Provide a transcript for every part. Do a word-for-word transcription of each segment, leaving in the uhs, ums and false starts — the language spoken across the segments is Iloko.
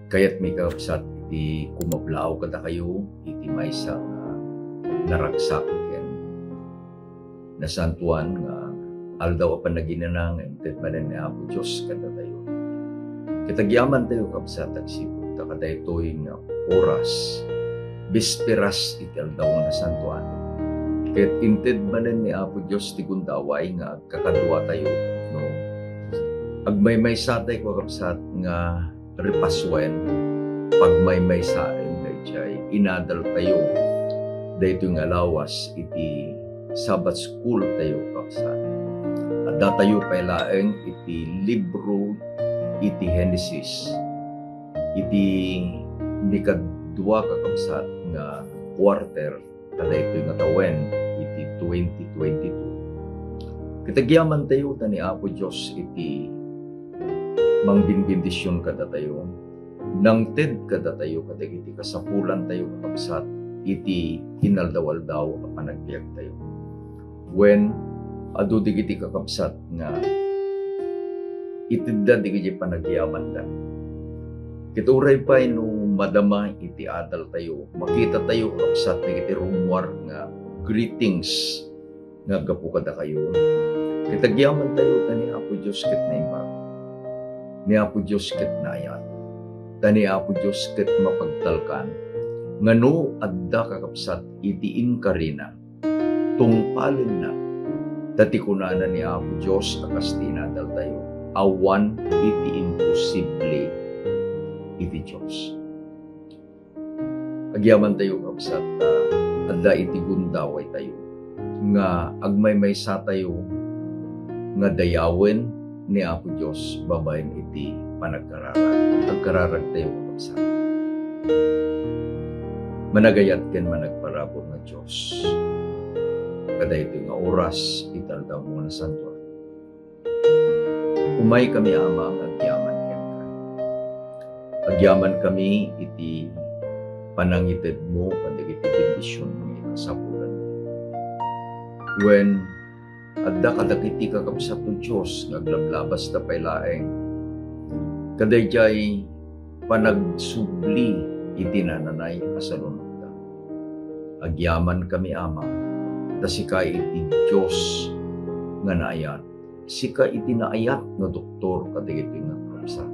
Kayatmi, kakabsat, iti kumablaaw kadakayo iti maysa nga naragsak ken nasantoan nga aldaw a panaginana nga inted manen ni Apo Dios kadatayo. Ket agyamantayo, kabsat, agsipud ta kadaytoy nga oras, bisperas iti aldaw nga nasantoan. Ket inted manen ni Apo Dios ti gundaway nga agkakaduatayo, no? Agmaymaysatay, kakabsat, nga repasuen, pagmaymaysaen daydiay inadaltayo daytoy nga lawas iti Sabbath school tayo, kakabsat. Addatayo pay laeng iti libro iti Genesis, iti nikadua, kakabsat, nga quarter kadaytoy nga tawen iti twenty twenty-two. Ket agyamantayo ta ni Apo Dios iti mangbinbendision kadatayo, nangted kadatayo kadagiti kasapulantayo, kakabsat, iti inaldaw-aldaw a panagbiagtayo. Wen, adu dagiti kakabsat nga itedda dagiti panagyamanda. Ket uray pay no madama iti adaltayo, makitatayo, kakabsat, dagiti rummuar nga greetings nga aggapu kadakayo. Ket agyamantayo ta ni Apo Dios ket naimbag. Ni Apo Dios ket naayat. Ta ni Apo Dios ket mapagtalkan nga no adda, kakabsat, iti inkarina, tungpalenna. Ta ti kunana ni Apo Dios a kas ti inadaltayo, awan iti imposible iti Dios. Agyamantayo, kabsat, ta adda iti gundawaytayo nga agmaymaysatayo nga dayawen ni Apo Dios babaen iti panagkararag. Agkararagtayo, kabsat. Managayat ken managparabur nga Dios, kadaytoy nga oras iti aldaw nga nasantoan, umaykami, Ama, nga agyaman kenka. Agyamankami iti panangitedmo kadagiti bendision nga ikasapulanmi. Wen, adda kadagiti kakabsatmo, Dios, nga aglablabasda pay laeng kadaydiay panagsubli iti nananay a salunodda. Agyamankami, Ama, ta sika iti Dios nga naayat. Sika iti naayat nga doktor kadagitoy nga kakabsat.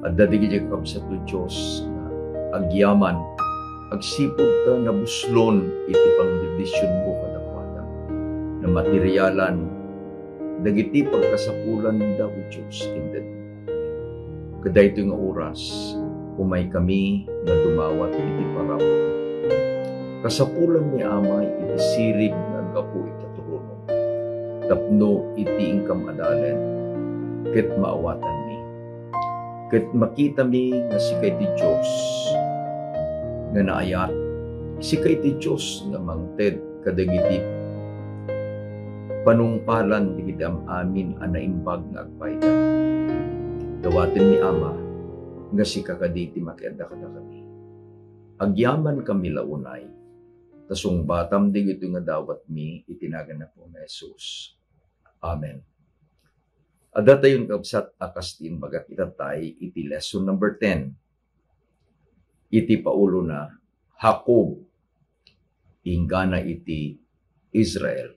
Adda dagiti kakabsatmo, Dios, nga agyaman agsipud ta nabuslon iti pangbendisionmo kadakuada. Namaterialan dagiti pagkasapulanda, O Dios, inted. Kadaytoy nga oras, umaykami nga dumawat iti parabur. Kasapulanmi, Ama, iti sirib nga aggapu iti trono, tapno iti inkam a dalem ket maawatanmi. Ket makitami nga sika iti Dios nga naayat, sika iti Dios nga mangted kadagiti panungpalan dagiti am-amin a naimbag nga agpayda. Dawatenmi, Ama, nga sika kadi ti makiadda kadakami. Agyamankami la unay, ta sungbatam dagitoy nga dawatmi iti nagan ni Apo nga Jesus. Amen. Adda tayon, kabsat, a kas ti imbagak, itattay iti lesson number ten. Iti paulona, Jacob, inggana iti Israel.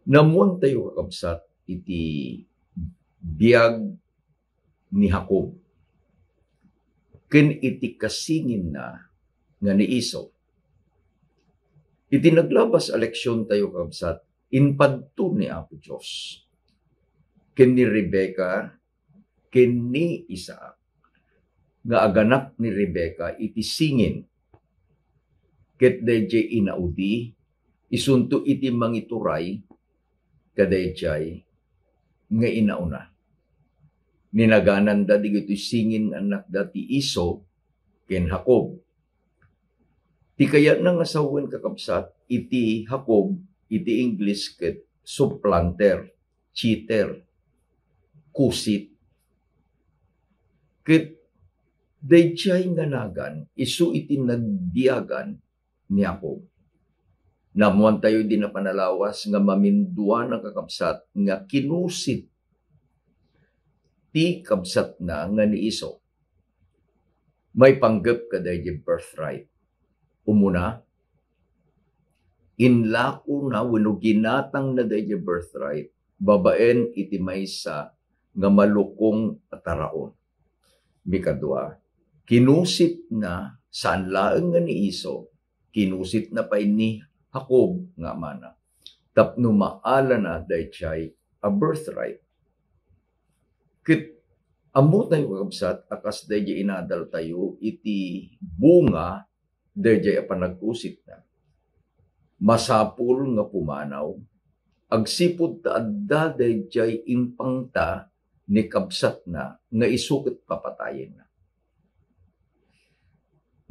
Naammoantayo, kakabsat, iti biag ni Jacob ken iti kasinginna nga ni Esau. Iti naglabas a leksiontayo, kakabsat, impadto ni Apo Dios ken ni Rebecca ken ni Isaac nga aganak ni Rebecca iti singin, ket daydiay inaudi isunto iti mangituray kadaydiay nga inauna. Ninagananda dagitoy singin nga annakda ti Esau ken Jacob. Ti kayatna nga sawen, kakabsat, iti Jacob, iti Ingles ket supplanter, cheater, kusit. Ket daydiay nga nagan isu iti nagbiagan ni Jacob. Naammoantayo idi napan a lawas nga maminduanan, kakabsat, nga kinusit ti kabsatna nga ni Esau. Maipanggep kadaydi birthright. Umuna, inlakona wenno ginatangna daydi birthright babaen iti maysa nga malukong a taraon. Mikadua, kinusitna saan laeng nga ni Esau, kinusitna pay ni Jacob nga amana tapno maalana daydiay a birthright. Ket ammotayo, kakabsat, a kas daydiay inadaltayo iti bunga daydiay a panagkusitna. Masapul nga pumanaw agsipud ta adda daydiay impangta ni kabsatna nga isu ket papatayenna.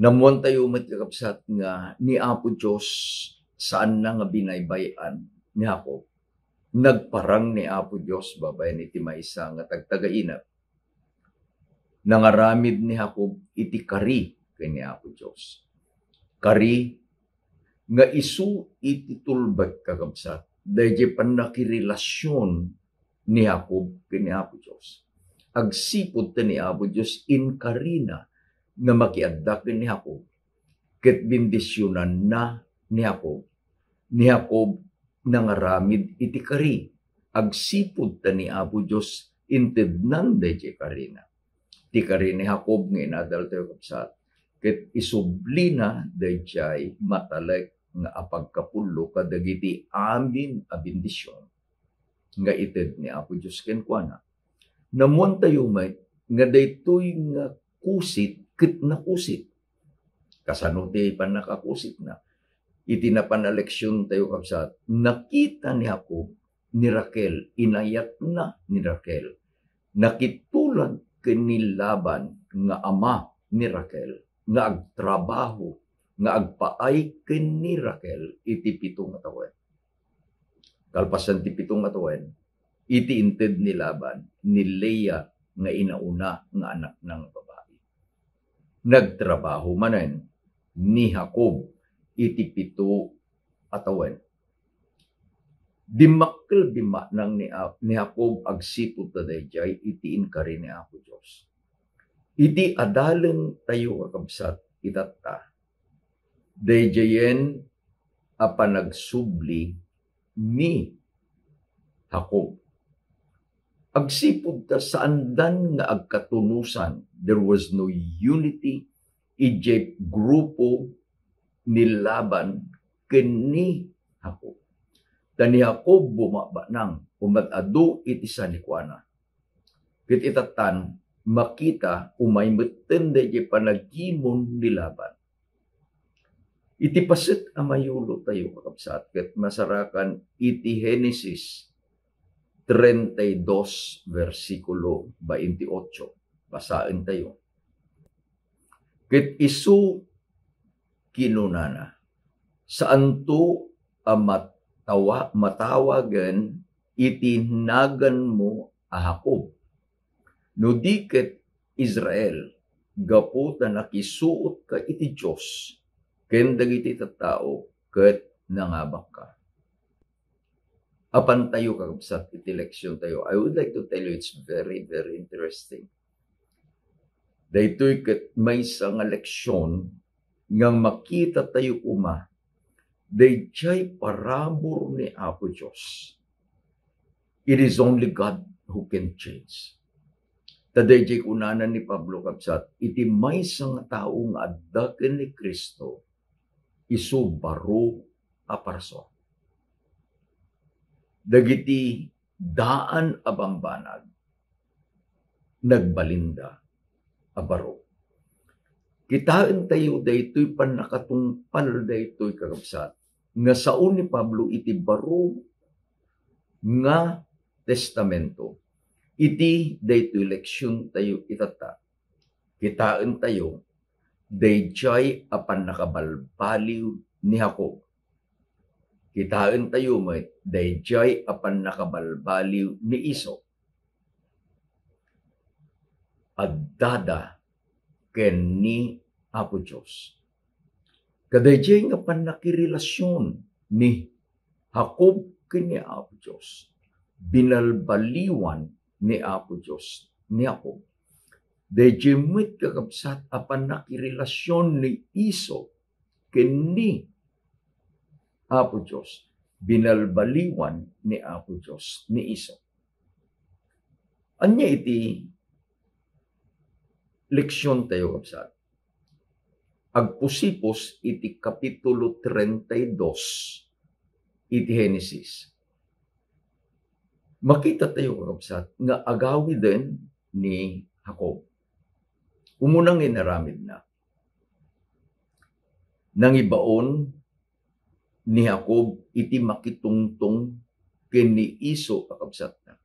Naammoantayo met, kakabsat, nga ni Apo Dios saanna nga binaybay-an ni Jacob. Nagparang ni Apo Dios babaen iti maysa nga tagtagainep. Nangaramid ni Jacob iti kari ken ni Apo Dios. Kari nga isu iti tulbek, kakabsat, daydiay pannakirelasion ni Jacob ken ni Apo Dios. Agsipud ta ni Apo Dios inkarina nga makiadda ken ni Jacob, ket bendisionanna ni Jacob. Ni Jacob nangaramid iti kari agsipud ta ni Apo Dios intednan daydiay karina. Ti kari ni Jacob nga inadaltayo, kabsat, ket isublina daydiay matalek nga apagkapullo kadagiti amin a bendision nga ited ni Apo Dios kenkuana. Naammoantayo met nga daytoy nga kusit ket nakusit. Kasano ti pannakakusitna? Iti napan a leksiontayo, kabsat, nakita ni Jacob ni Raquel, inayatna ni Raquel. Nakitulag ken ni Laban nga ama ni Raquel nga agtrabaho, nga agpaay ken ni Raquel iti pito nga tawen. Kalpasan ti pito nga tawen, iti inted ni Laban ni Lea nga inauna nga anakna nga babai. Nagtrabaho manen ni Jacob iti pito a tawen. Dimmakkel bimmanang ni, ni Jacob agsipud ta daydiay iti inkari ni Apo Dios. Iti adalentayo, kakabsat, itatta, daydiayen a panagsubli ni Jacob. Agsipud ta saandan nga agkatunosan, there was no unity idiay grupo ni Laban ken ni Jacob. Ta ni Jacob bumabaknang, umad-adu iti sanikuana. Ket itattan, makita, umay metten daydiay panagimon ni Laban. Iti paset a mayulotayo, kakabsat, ket masarakan iti Genesis treinta y dos, bersikulo veintiocho. Basaentayo. Ket isu kinunana, "Saanto a matawa-, matawagen iti naganmo a Jacob, no di ket Israel, gapu ta nakisuotka iti Dios ken dagiti tattao ket nangabakka." Apantayo, kakabsat, iti leksiontayo. I would like to tell you, it's very, very interesting. Daytoy ket maysa nga leksion nga makitatayo koma daydiay parabur ni Apo Dios. It is only God who can change. Ta daydiay kunana ni Pablo, kabsat, iti maysa nga tao nga adda ken ni Cristo, isu baro a parso. Dagiti daan a bambanag, nagbalinda a baro. Kitaentayo daytoy pannakatungpal daytoy, kakabsat, nga sao ni Pablo iti baro nga testamento. Iti daytoy leksiontayo itatta, kitaentayo daydiay a pannakabalbaliw ni Jacob. Kitaentayo met daydiay a pannakabalbaliw ni Esau. Addada ken ni Apo Dios. Kadaydiay nga pannakirelasion ni Jacob ken ni Apo Dios, binalbaliwan ni Apo Dios ni Jacob. Daydiay met, kakabsat, a pannakirelasion ni Esau ken ni Apo Dios, binalbaliwan ni Apo Dios ni Esau. Ania iti leksion tayo, kabsat? Agpusipos iti kapitulo treinta y dos iti Genesis, makita tayo, kakabsat, nga agawiden ni Jacob. Umuna nga inaramidna, nangibaon ni Jacob iti makitungtong ken ni Esau a kabsatna.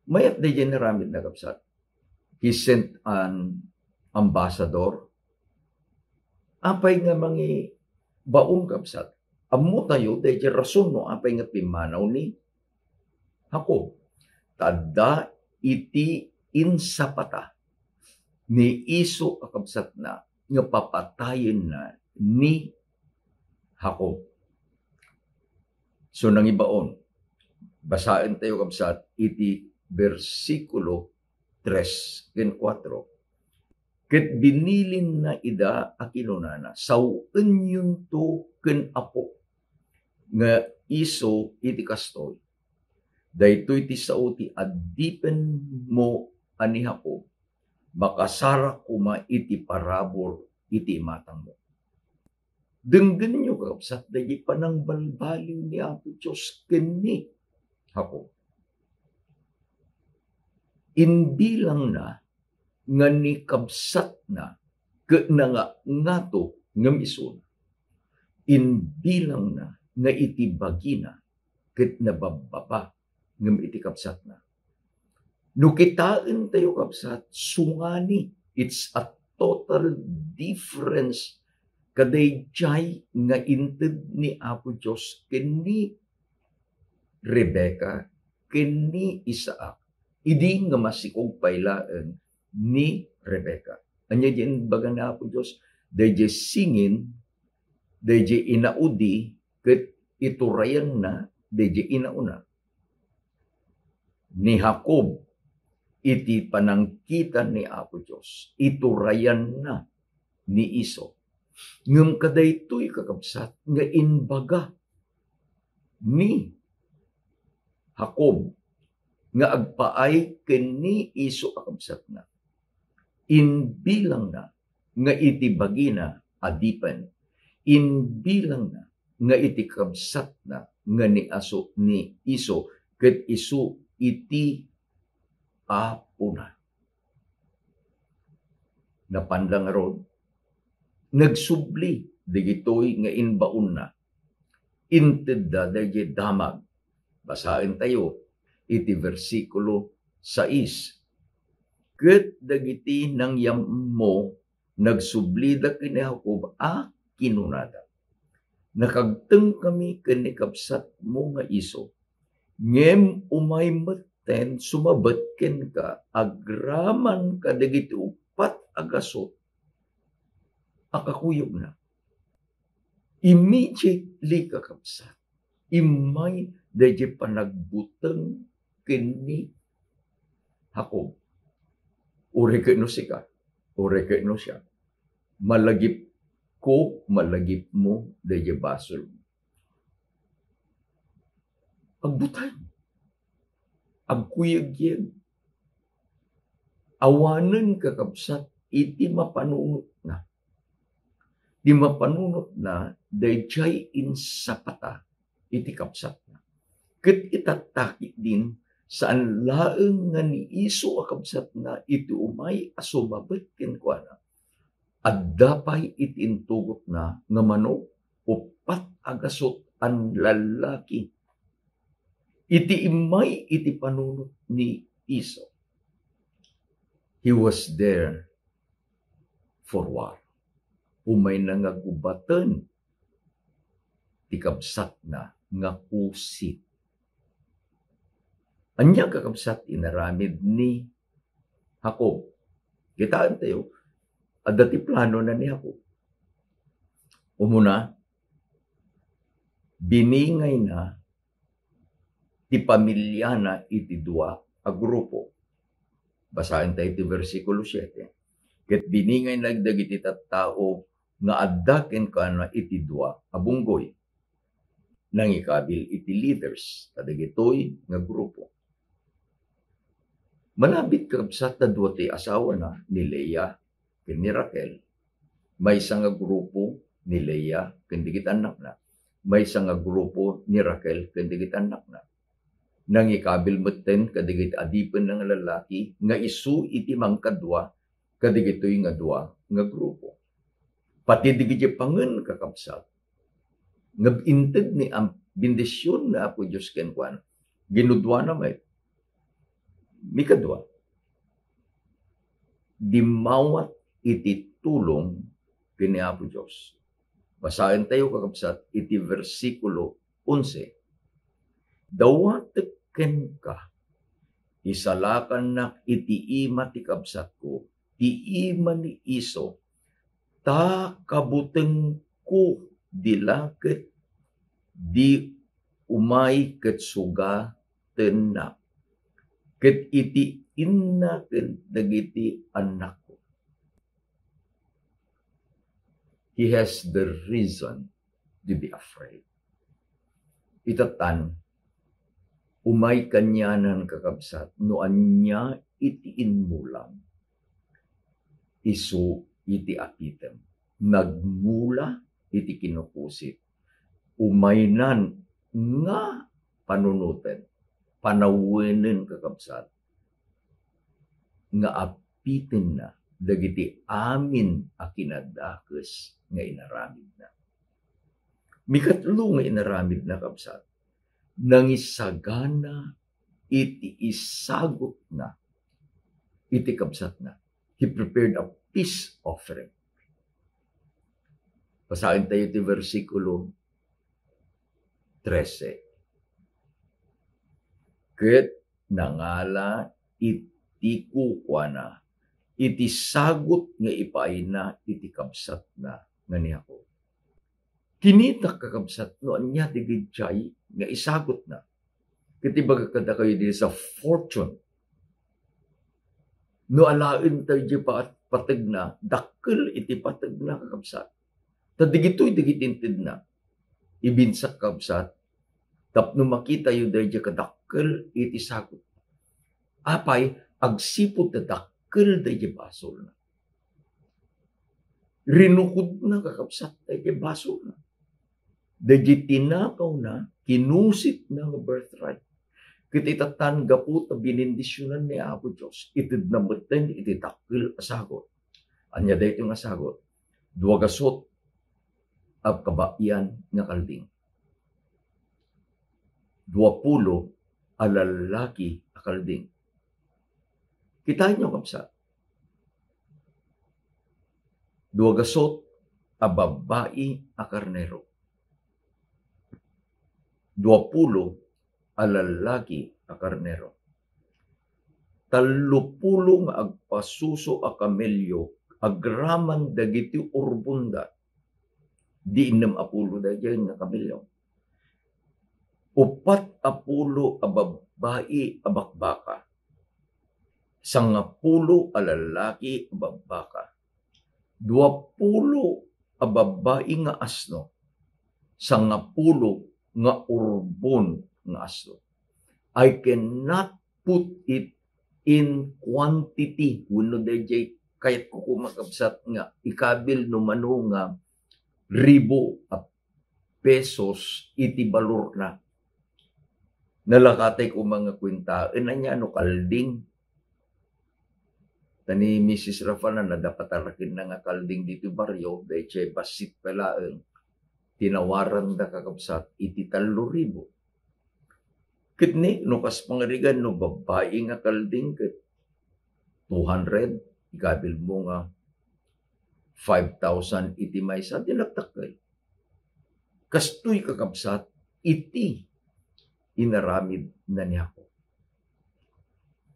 Mayat daydiay inaramidna, kabsat. He sent an ambassador. Apay nga mangibaon, kabsat? Ammotayo daydiay rason no apay nga pimmanaw ni Jacob. Ta adda iti insapata ni Esau a kabsatna nga papatayenna ni Jacob. So, nangibaon. Basaen tayo, kabsat, iti bersikulo tres ken kuatro. Ket binilinna ida a kinunana, "Sawenyonto ken apo nga Esau iti kastoy. Daytoy ti sao ti adipenmo a ni Jacob. Makasarak koma iti parabur iti imatangmo." Denggenyo, kakabsat, dagiti panangbalbaliw ni Apo Dios ken ni Jacob. Imbilangna nga ni kabsatna ket nangangato ngem isuna. Imbilangna nga iti bagina ket nababbaba ngem iti kabsatna. No kitaen tayo, kabsat, sungani, it's a total difference kadaydiay nga inted ni Apo Dios ken ni Rebecca ken ni Isaac, idi nga masikog pay laeng ni Rebecca. Ania diay imbaga ni Apo Dios? Daydiay singin, daydiay inaudi, ket iturayanna daydiay inauna. Ni Jacob, iti panangkita ni Apo Dios, iturayanna ni Esau. Ngem kadaytoy, kakabsat, nga imbaga ni Jacob nga agpaay ken ni Esau a kabsatna. Imbilangna nga iti bagina adipen. Imbilangna nga iti kabsatna nga ni Aso-, ni Esau, ket isu iti apona. Napan la ngarud, nagsubli dagitoy nga imbaonna. Intedda daydiay damag. Basaen tayo iti bersikulo sais. Ket dagiti nangyammo, nagsublida ken ni Jacob a kinunada, "Nakagtengkami ken ni kabsatmo nga Esau, ngem umay metten sumabet kenka agraman kadagiti uppat a gasut a kakuyogna." Immediately, kakabsat, immay daydiay panagbuteng ken ni Jacob. Uray ket no sika, uray ket no siak, malagipko, malagipmo daydiay basolmo. Agbuteng. Agkuyegyeg. Awanen, kakabsat, iti mapanunotna. Ti mapanunotna, daydiay insapata iti kabsatna. Ket itatta ketdin, saan laeng nga ni Esau a kabsatna iti umay a sumabet kenkuana. Adda pay iti intugotna nga manok, uppat a gasut a lallaki. Iti immay iti panunot ni Esau, he was there for war. Umayna nga gubaten ti kabsatna nga kusit. Ania, kakabsat, inaramid ni Jacob? Kitaen tayo, adda ti planona ni Jacob. Umuna, biningayna ti pamiliana iti dua a grupo. Basaentayo ti bersikulo siete. Ket biningayna dagiti tattao nga adda kenkuana iti dua a bunggoy. Nangikabil iti leaders ta dagitoy nga grupo. Manabit, kakabsat, ta dua ti asawana, ni Lea ken ni Raquel. Maysa nga grupo ni Lea ken dagiti annakna. Maysa nga grupo ni Raquel ken dagiti annakna. Nangikabil metten kadagiti adipenna nga lallaki nga isu iti mangkadua kadagitoy nga dua nga grupo. Pati dagiti pangen, kakabsat, nga inted ni am-, bendision ni Apo Dios kenkuana, ginuduana met. Mikadua, dimmawat iti tulong ken ni Apo Dios. Basaentayo, kakabsat, iti bersikulo onse. Dawatek kenka, isalakannak iti ima ti kabsatko, ti ima ni Esau, ta kabutengko di laket di umay ket sugatenna, ket iti inna ken dagiti annakko. He has the reason to be afraid. Itatan, umay kanianan, kakabsat, no ania iti inmulam, isu iti apitem. Nagmula iti kinukusit. Umaynan nga panunoten, panawenen, kakabsat, nga apitenna dagiti amin a kinadakes nga inaramidna. Mikatlo nga inaramidna, kabsat, nangisagana iti isagutna iti kabsatna. He prepared a peace offering. Basaentayo ti bersikulo trese. Ket nangala iti kukuana iti sagut nga ipaayna iti kabsatna nga ni Jacob. Kinitak, kakabsat, no ania ti gidjay nga isagutna. Ket ibagak kadakayo, daydi sa fortune, no alaentayo diay pa-, pategna, dakkel iti pategna, kakabsat. Ta dagitoy dagiti intedna. Ibinsak, kabsat, tapno makitayo daydiay kadakkel iti sagut. Apay? Agsipud ta dakkel daydiay basolna. Rinukodna, kakabsat, daydiay basolna. Daydiay tinakawna, kinusitna nga birthright. Ket itatan, gapu ta binindisionan ni Apo Dios, itedna metten iti dakkel a sagut. Ania daytoy nga sagut? Dua gasut a kabaian nga kalding. Dua pulo a lallaki a kalding. Kitaenyo, kabsat. Dua gasut a babbai a karnero. Dua pulo a lallaki a karnero. Tallo pulo nga agpasuso a kamelio agraman dagiti urbonda. Di innem a pulo daydiay nga kamelio. Upat a pulo a babbai a bakbaka. Sangapulo a lallaki a babbaka. Dua pulo a babbai nga asno. Sangapulo nga urbon nga asno. I cannot put it in quantity wenno daydiay kayatko koma, kabsat, nga ikabil no mano nga ribu a pesos iti balorna. Nalakatay koma nga kuentaen, ania no kalding. Ta ni Misis Rafael, nadapatarakenna nga kalding ditoy barrio, daydiay bassit pay laeng. Tinawaranda, kakabsat, iti tallo ribu. Ket ni, no kas pangarigan, no babbai nga kalding ket two hundred, ikabil mo nga five thousand iti maysa, di nagdakkel. Kastoy, kakabsat, iti inaramidna ni Jacob.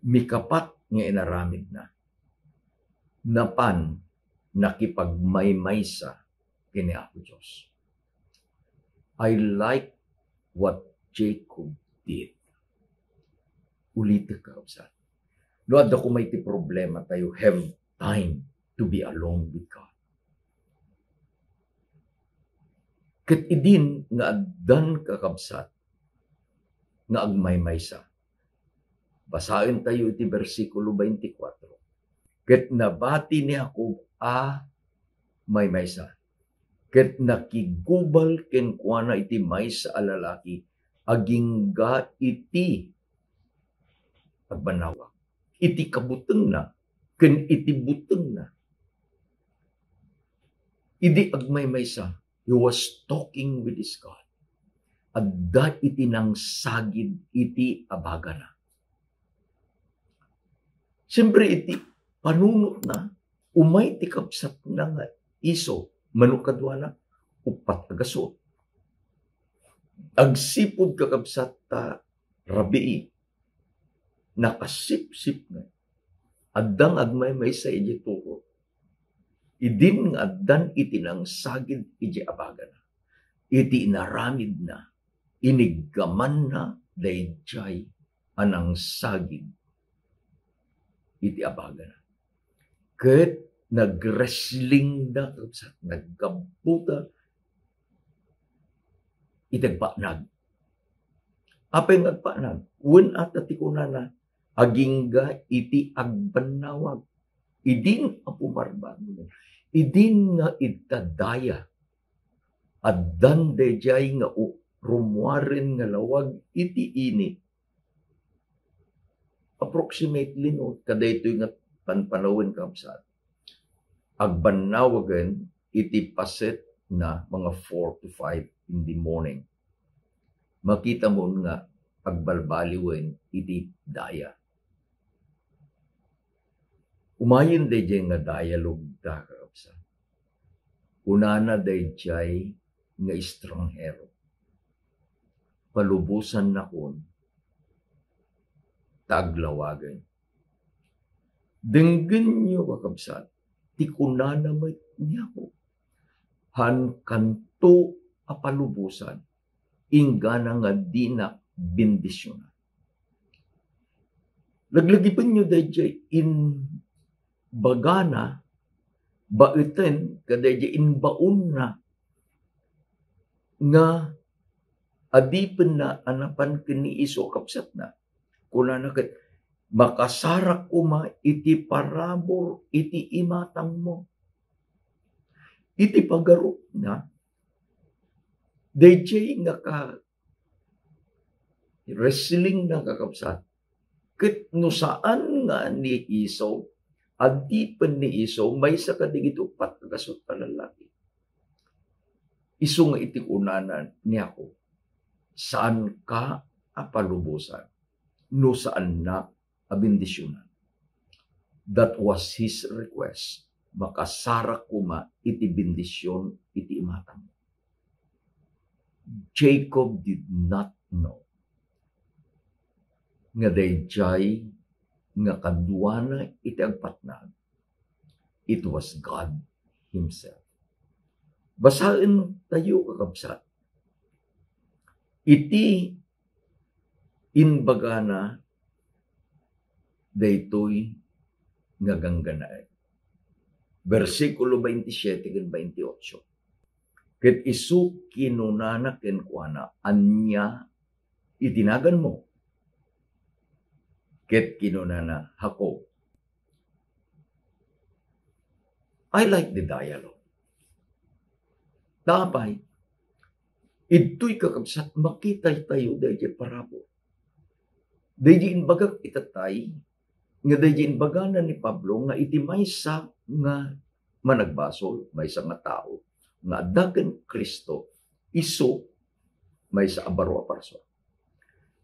Mikapat nga inaramidna. Napan nakipagmaymaysa ken ni Apo Dios. I like what Jacob did. Ulitek, kakabsat. No adda koma iti problema tayo, have time to be alone with God. Ket idin nga addan, kakabsat, nga agmaymaysa. Basaen tayo iti bersikulo twenty-four. Ket nabati ni Jacob a maymaysa, ket nakigubal kenkuana iti maysa a lalaki agingga iti agbannawag, iti kabutengna ken iti butengna. Idi agmaymaysa, he was talking with his God. Adda iti nangsagid iti abagana. Siyempre, iti panunotna, umay ti kabsatna nga iso, mano kaduana, uppat a gasut. Agsipud, kakabsat, ta rabii, nakasipsipnget. Adda nga agmaymaysa idiay turo. Idin nga addan iti nangsagid idiay abagana, iti inaramidna, iniggamanna daydiay a nangsagid iti abagana. Ket nag-wrestlingda, kabsat, naggabbuta iti agpaknag. Apay nga agpaknag? Wen ata ti kunana, agingga iti agbannawag. Idin a pumarbag, idin nga ita daya, addan daydiay nga u-, rummuaren nga lawag iti init. Approximately, no, kadaytoy nga panpanawen, kabsat, agbannawagen iti paset na mga four to five in the morning. Makita mo nga agbalbaliwen iti daya. Umayen daydiay nga dialogue da, kakabsat. Kunana daydiay nga estranghero, "Palubosannakon ta aglawagen." Denggenyo, kakabsat, ti kunana met ni Jacob, "Haankanto a palubosan, inggana nga dinak bendisionan." Laglagipenyo daydiay imbagana, baeten kadaydiay imbaonna nga adipenna a napan ken ni Esau, kabsatna. Kunana ket, "Makasarak koma iti parabur iti imatangmo." Iti pagarupna, daydiay nga ka-, wrestlingna, kakabsat. Ket no saan nga ni Esau, adipen ni Esau, maysa kadagiti uppat a gasut a lallaki. Isu nga iti kunana ni Jacob, "Saanka a palubosan no saannak a bendisionan." That was his request. "Makasarak koma iti bendision iti imatang." Jacob did not know nga daydiay nga kaduana iti agpatnag, it was God Himself. Basaen tayo, kakabsat. Iti imbagana daytoy nga ganggannaet. Bersikulo twenty-seven ken twenty-eight. Ket isu kinunana kenkuana, "Ania iti naganmo?" Ket kinunana, "Jacob." I like the dialogue. Apay, idtoy, kakabsat, makita tayo daydiay parabur. Daydiay imbagak itatay, nga daydiay imbagana ni Pablo nga iti maysa nga managbasol, maysa nga tao, nga adda ken Cristo, isu maysa a baro a parsua.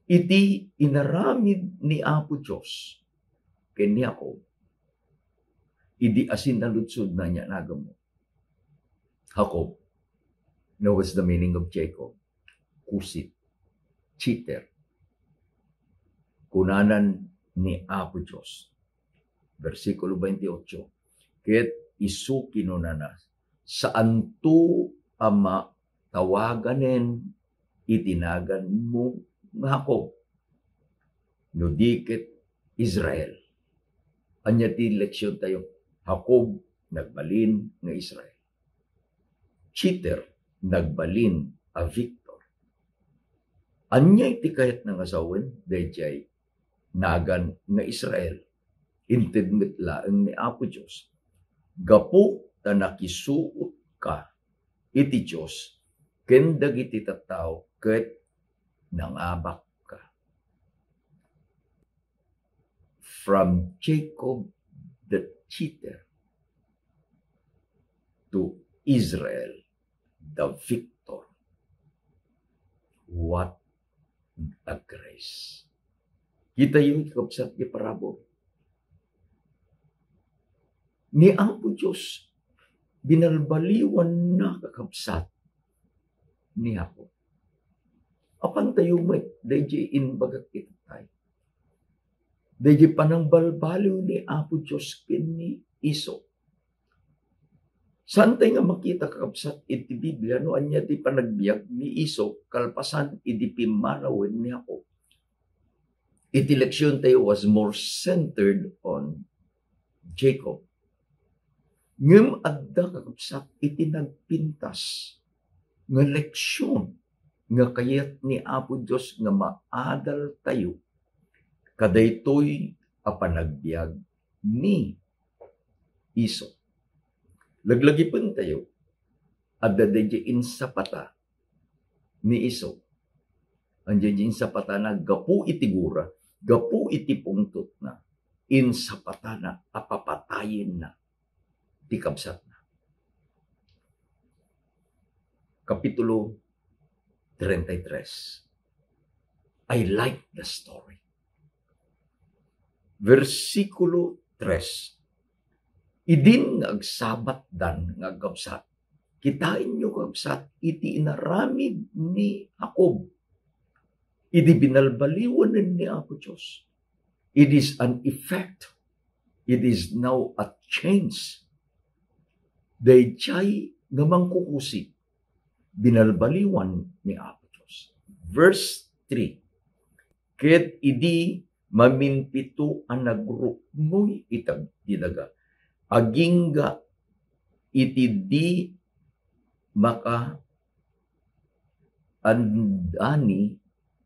Iti inaramid ni Apo Dios ken ni Jacob, idi asinnaludsodna ania naganmo. Jacob, now what's the meaning of Jacob? Kusit, cheater. Kunanan ni Apo Dios, bersikulo twenty-eight, ket isu kinunana, "Saanto a matawaganen iti naganmo nga Jacob, no di ket Israel." Ania ti leksion tayo? Jacob, nagbalin nga Israel. Cheater, nagbalin a victor. Ania iti kayatna nga sawen daydiay nagan nga Israel? Inted met laeng ni Apo Dios. Gapu ta nakisuotka iti Dios ken dagiti tattao ket nangabakka. From Jacob the cheater to Israel the victor. What a grace! Kitayo, kakabsat, ti parabur. Ni Apo Dios, binalbaliwanna, kakabsat, ni Jacob. Apan tayo met, daydiay imbagak itattay. Daydiay panangbalbaliw ni Apo Dios ken ni Esau. Saan tayo nga makita, kakabsat, iti Biblia no ania ti panagbiag ni Esau kalpasan idi pimmanawen ni Jacob. Iti leksion tayo was more centered on Jacob. Ngem adda, kakabsat, iti nagpintas nga leksion nga kayat ni Apo Dios nga maadal tayo kadaytoy a panagbiag ni Esau. Laglagipen tayo, adda daydiay insapata ni Esau. Ania daydiay insapatana? Gapu iti gura, gapu iti pungtotna, insapatana a papatayenna ti kabsatna. Kapitulo treinta y tres. I like the story. Versikulo tres. Idin nga agsabatdan nga agkabsat, kitaenyo, kakabsat, iti inaramid ni Jacob idi binalbaliwanen ni Apo Dios. It is an effect. It is now a change. Daydiay nga mangkukusig, binalbaliwan ni Apo Dios. Verse three. Ket idi maminpito a nagruknoy ita ti daga, agingga iti di makaandani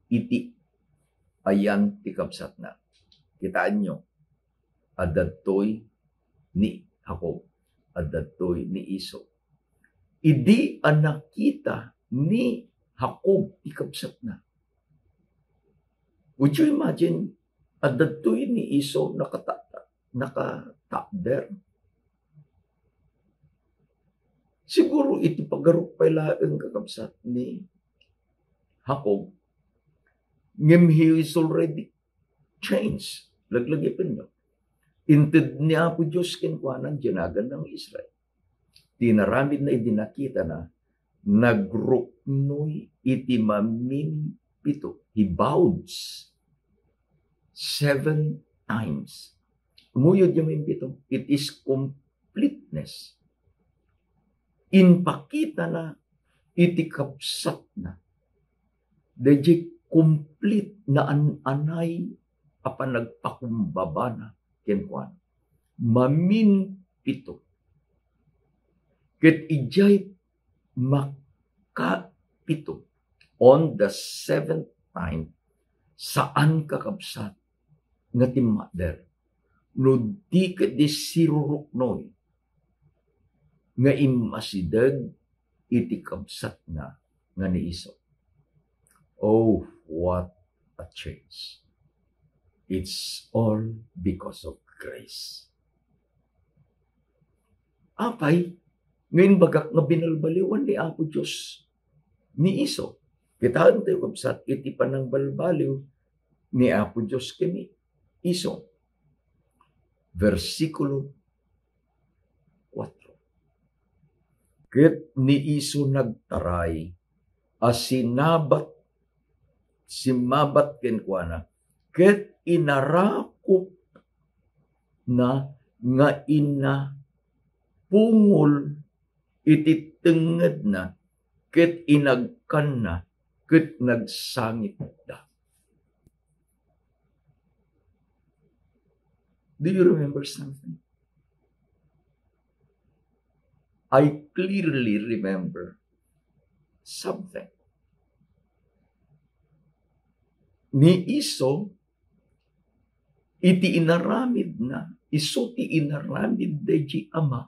iti ayan ti kabsatna. Kitaenyo, adda daytoy ni Jacob, adda daytoy ni Esau. Idi a nakita ni Jacob ti kabsatna, would you imagine, adda daytoy ni Esau nakata-, nakatakder? Siguro iti pagaruk pay laeng, kakabsat, ni Jacob, ngem he is already changed. Laglagipenyo. Inted ni Apo Dios kenkuana, diay naganna nga Israel. Ti inaramidna idi nakitana, nagruknoy iti maminpito. He bowed seven times. Umuyod diay maminpito. It is completeness. Impakitana iti kabsatna daydiay complete, naan-anay a panagpakumbabana kenkuana. Maminpito. Ket idiay makapito, on the seventh time, saan, kakabsat, nga timmakder no di ket di siruruknoy nga immasideg iti kabsatna nga ni Esau. Oh, what a change. It's all because of grace. Apay nga imbagak nga binalbaliwan ni Apo Dios ni Esau? Kitaentayo, kabsat, iti panangbalbaliw ni Apo Dios ken ni Esau. Versikulo kuatro. Ket ni Esau nagtaray a sinabat, simmabat kenkuana, ket inarakupna nga inapungol iti tengngedna, ket inagkanna, ket nagsangitda. Do you remember something? I clearly remember something. Ni Esau, iti inaramidna, isu ti inaramid daydi ama,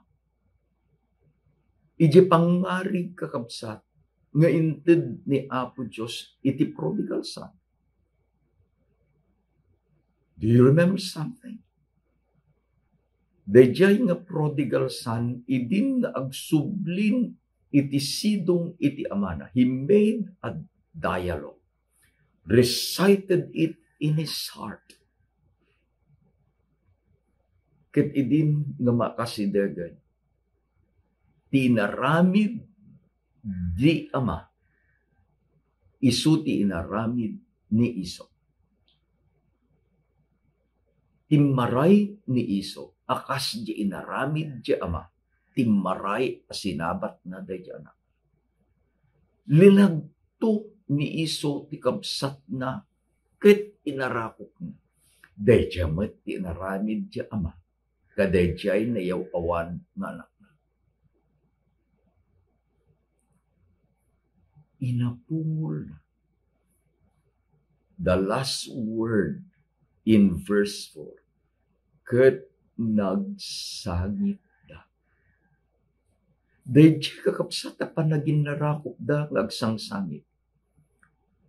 idiay pangngarig, kakabsat, nga inted ni Apo Dios iti prodigal son. Do you remember something? Daydiay nga prodigal son, idin nga agsublin iti sidong iti amana, he made a dialogue, recited it in his heart. Ket idin nga makasidegen ti inaramid di ama, isu ti inaramid ni Esau. Timmaray ni Esau a kas di inaramid di ama, timmaray a sinabatna daydi anak. Linagto ni Esau ti kabsatna ket inarakupna. Daydiay met ti inaramid di ama kadaydiay nayaw-awan nga anakna. Inapungolna. The last word in verse four, ket nagsangitda. Daydiay, kakabsat, a panaginnarakupda nga agsangsangit.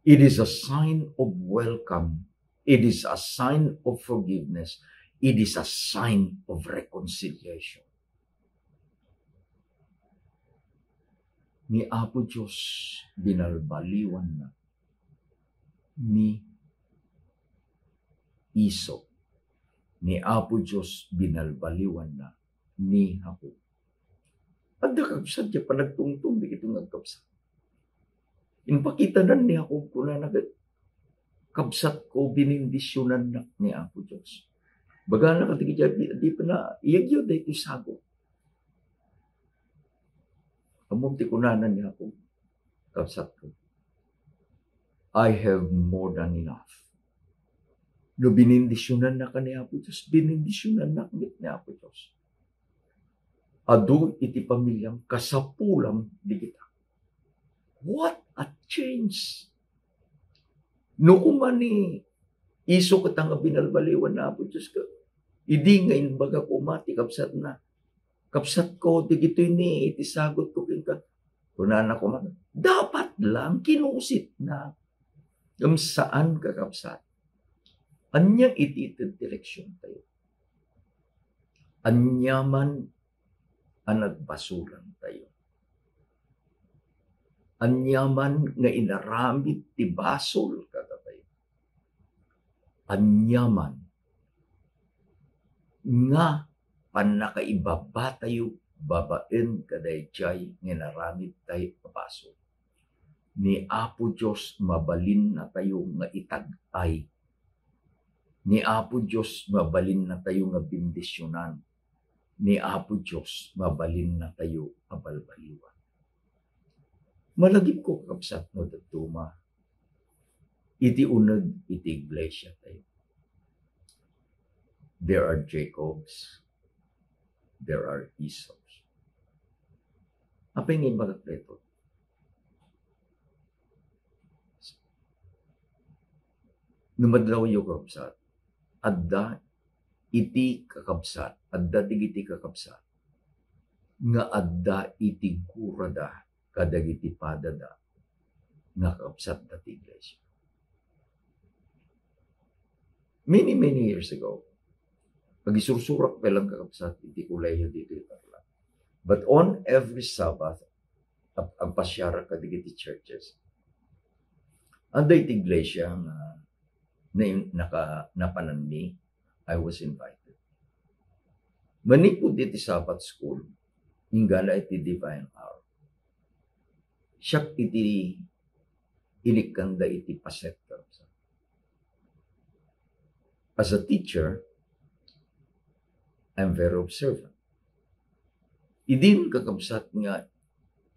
It is a sign of welcome. It is a sign of forgiveness. It is a sign of reconciliation. Ni Apo Dios binalbaliwanna ni Esau. Ni Apo Dios binalbaliwanna ni Jacob. Adda, kakabsat, diay panagtungtong dagitoy nga agkabsat. Impakitanan ni Jacob, kunana ket, "Kabsatko, binindisionannak ni Apo Dios." Bagana kadagiti, di, di pa na iyagyo daytoy sagut. Ammom ti kunana ni Jacob, "Kabsatko, I have more than enough." No binindisionannaka ni Apo Dios, binindisionannak met ni Apo Dios. Adu iti pamiliam, kasapulam dagita. What a change! No koma ni Esau ket nga binalbaliwan ni Apo Dios, ket idi nga imbaga koma ti kabsatna, "Kabsatko, dagitoy ni iti sagutko kenka." Kunana koma, dapat lang kinusitna. Ngem saan, kakabsat. Ania iti ited ti leksiontayo? Aniaman a nagbasolantayo, aniaman nga inaramid ti basol kadatayo, aniaman nga pannakaibabatayo babaen kadaydiay nga inaramidtayo a basol, ni Apo Dios mabalinnatayo nga itag-ay. Ni Apo Dios mabalinnatayo nga bendisionan. Ni Apo Dios mabalinnatayo a balbaliwan. Malagipko, kakabsat, no dadduma iti uneg iti iglesia tayo. There are Jacobs, there are Esaus. Apay nga imbagak daytoy? No madlawyo, kakabsat, adda iti kakabsat, adda dagiti kakabsat nga adda iti gurada kadagiti padada nga kakabsatda ti iglesia. Many, many years ago, agisursurak pay lang, kakabsat, iti kolehiyo ditoy Tarlac. But on every Sabbath, ag-, agpasiarak kadagiti churches. Adda iti iglesia nga na-, naka-, napananmi, I was invited. Manipud iti Sabbath school, inggana iti divine hour, siak iti inikkanda iti paset, kakabsat. As a teacher, I'm very observant. Idin, kakabsat, nga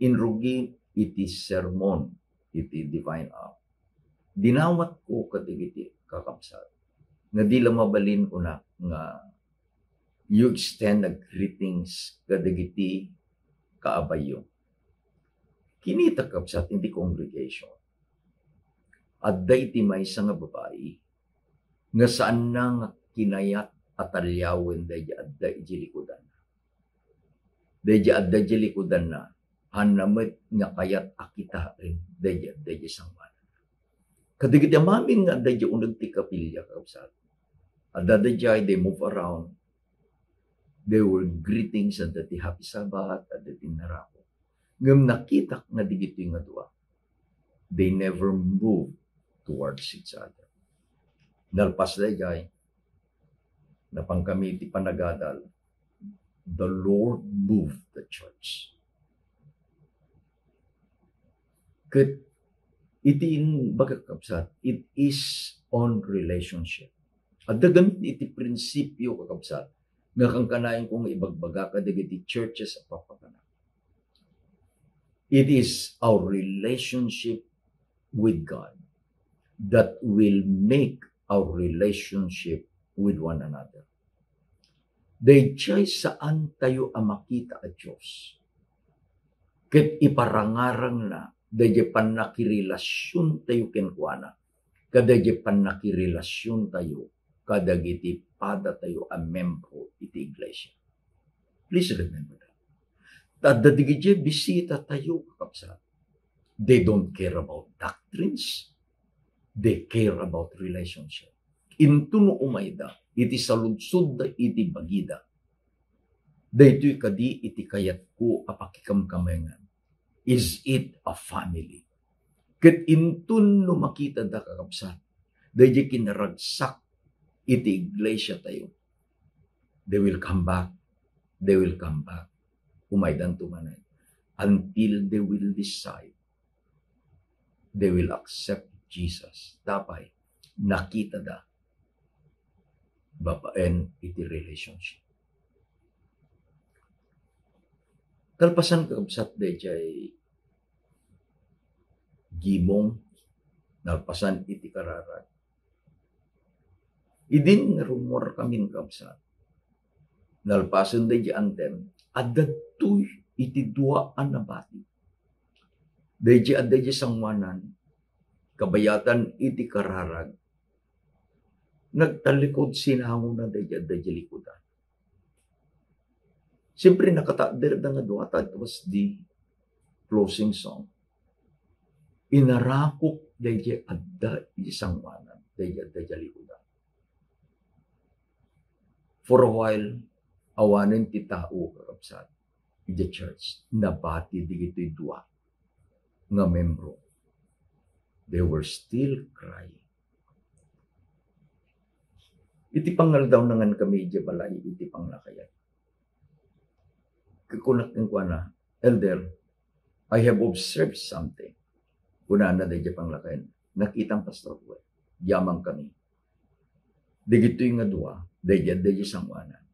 inrugi iti sermon iti divine hour, dinawatko kadagiti kakabsat nga di la mabalin, una, nga you extend a greetings kadagiti kaabayyo. Kinita, kabsat, in the congregation, adda iti maysa nga babai nga saanna nga kinayat a taliawen daydi adda iti likudanna. Daydi adda iti likudanna, haanna met nga kayat a kitaen daydi adda iti sangoananna. Kadagiti amin nga adda iti uneg ti kapilya, kabsat, adda daydiay, they move around, they were greetings, adda ti Happy Sabbath, adda ti narako. Ngem nakitak nga digitoy nga dua, they never move towards each other. Nalpas daydiay, napan kami iti panagadal, the Lord moved the church. Ket iti in-, baga, kakabsat, it is on relationship. Adda gamin iti prinsipyo, kakabsat, nga kankanayon ko nga ibagbaga kadagiti churches a papakanak. It is our relationship with God that will make our relationship with one another. Daydiay saantayo a makita a Dios ket iparangarangna daydiay pannakirelasiontayo kenkuana, kadaydiay pannakirelasiontayo kadagiti padatayo a membro iti iglesia. Please remember that. Ta adda dagiti bisitatayo, kakabsat. They don't care about doctrines. They care about relationship. Intono umayda iti saludsodda iti bagida, daytoy kadi iti kayatko a pakikamkamengan? Is it a family? Ket intono makitada, kakabsat, daydiay kinaragsak iti iglesiatayo, they will come back. They will come back. Umaydanto manen until they will decide, they will accept Jesus. Tapay, nakitada babaen iti relationship. Kalpasan, kakabsat, daydiay gimong, nalpasan iti kararag. Idin nga rummuar kamin, kabsat, nalpasen daydiay anthem, adda daytoy iti dua a nabati. Daydiay adda idiay sangoanan, kabayatan iti kararag, nagtallikud sinangona daydiay adda idiay likudan. Siyempre, nakatakderda nga dua, ta it was the closing song. Inarakok daydiay adda iti sangoanan, daydiay adda idiay likudan. For a while, awanen ti tao, kakabsat, iti church. Nabati dagitoy dua nga membro. They were still crying. Iti pangaldaw, nangan kami idiay balay iti panglakayan. Kunak kenkuana, "Elder, I have observed something." Kunana daydiay panglakayan, "Nakitam, Pastor Ruel, agyamankami. Dagitoy nga dua, daydiay, daydiay sangoanan,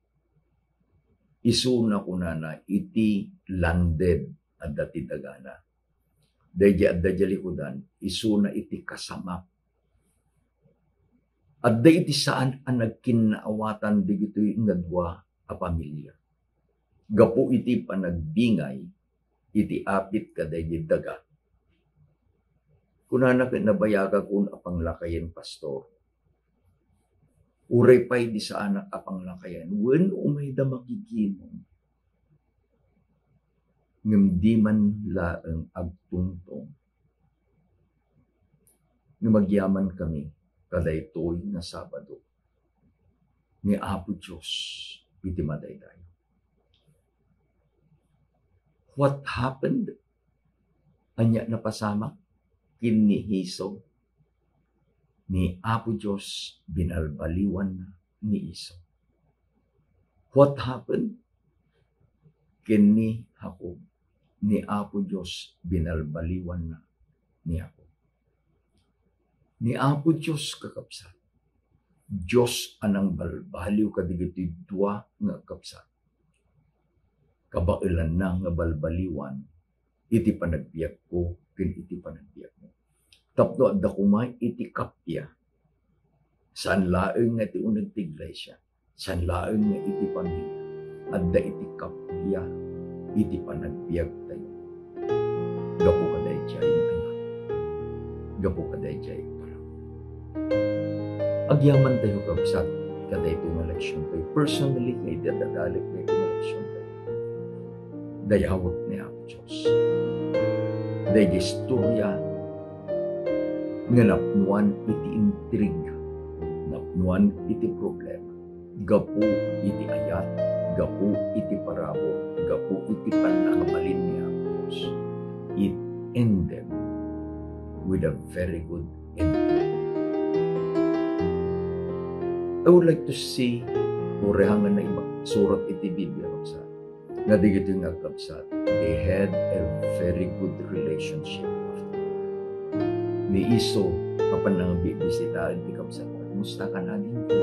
isuna," kunana, "iti landed adda ti dagana. Daydiay adda idiay likudan, isuna iti kasamap. Adda iti saan a nagkinnaawatan dagitoy nga dua a pamilia gapu iti panagbingay iti apit kadaydi daga." Kunana ket, "Nabayagakon a panglakayen, Pastor. Uray pay di saanak a panglakayen, wen umayda makigimong, ngem di man laeng agtungtong nga agyamankami kadaytoy nga Sabado ni Apo Dios iti madaydayaw." What happened? Ania napasamak ken ni Esau? Ni Apo Dios binalbaliwanna ni Esau. What happened ken ni Jacob? Ni Apo Dios binalbaliwanna ni Jacob. Ni Apo Dios, kakabsat, Dios a nangbalbaliw kadagiti dua nga agkabsat. Kabaelanna nga balbaliwan iti panagbiagko ken iti panagbiagmo. Tapno adda koma iti kappia, saan laeng nga iti uneg ti iglesia, Saan laeng nga iti pamilya, adda iti kappia iti panagbiagtayo. Gapu kadaydiay nga ayat. Gapu kadaydiay nga parabur. Agyamantayo, kabsat, kadaytoy nga leksiontayo. Personally, nga idi adda dalik daytoy nga leksiontayo, dayawek ni Apo Dios. Daydi istorya nga napnoan iti intriga, napnoan iti problema, gapu iti ayat, gapu iti parabur, gapu iti pannakabalin ni Apo Dios, it ended with a very good ending. I would like to see, uray nga naibasurat iti Biblia, kabsat, nga dagitoy nga agkabsat, they had a very good relationship after. Ni isu, apan nangbibisitaen ti kabsat, "Kumusta ka, adingko?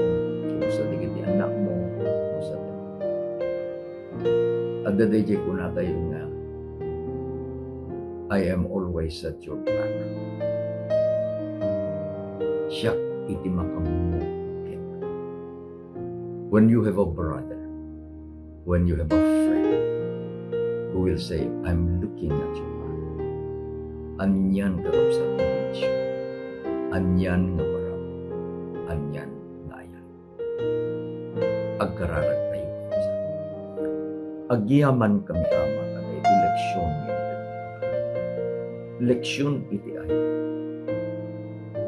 Kumusta dagiti annakmo? Kumusta ti..." Adda daydiay kunatayo nga, "I am always at your back." Siak iti makaammo kenka. When you have a brother, when you have a friend who will say, "I'm looking at your back." Anian, kakabsat, nga bendisyon. Anian nga parabur. Anian nga ayat. Agkararagtayo, kakabsat. Agyamankami, Ama, kadaytoy leksion nga inted. Leksion iti ayat.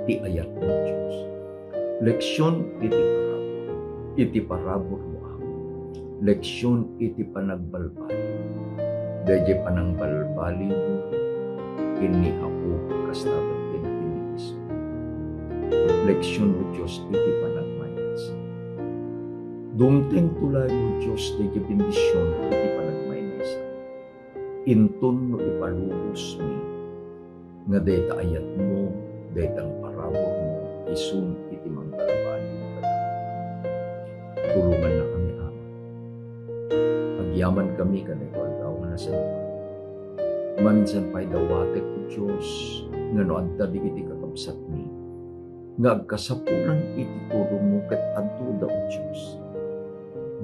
Ti ayat ni Dios. Leksion iti parabur. Iti paraburmo, Apo. Leksion iti panagbalbaliw. Daydiay panangbalbaliw ken ni Apo, kasta met ken ken ni Cristo. Leksion, O Dios, iti panagmaymaysa. Dumtengto laeng, O Dios, daydiay bendision iti panagmaymaysa. Inton no ipalubosmi nga dayta ayatmo, dayta nga paraburmo, isun iti mangbalbaliw kadakami. Tulongannakami, Ama. Agyamankami kadaytoy aldaw nga nasantoan. Maminsan pay dawatek, O Dios, nga no adda dagiti kakabsatmi nga agkasapulan iti tulongmo ket adtoda, O Dios.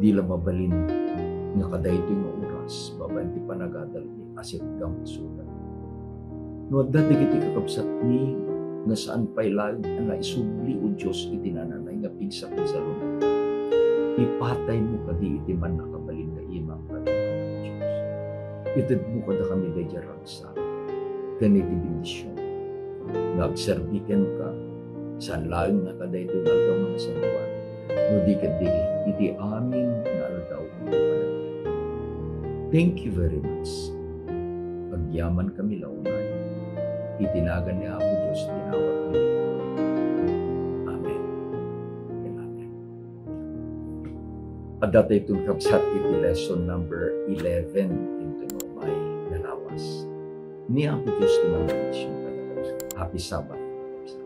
Di la mabalin nga kadaytoy nga oras babaen ti panagadalmi a sitgam isuda. No adda dagiti kakabsatmi nga saan pay laeng a naisubli, O Dios, iti nananay nga pigsa ken salun, ipataymo kadi iti mannakabalin nga imam kadakuada, O Dios. Itedmo kadakami daydiay ragsak ken iti bendision nga agserbi kenka, saan laeng nga kadaytoy nga aldaw nga nasantoan, no di ketdi iti amin nga aldaw nga panagbiag. Thank you very much. Agyamankami la unay. Iti nagan ni Apo Dios, dinawatmi. Amen. Amen. Adda tayton, kabsat, iti lesson number eleven inton umay nga lawas. Ni Apo Dios ti mangbendision kadakayo. Happy Sabbath, kabsat.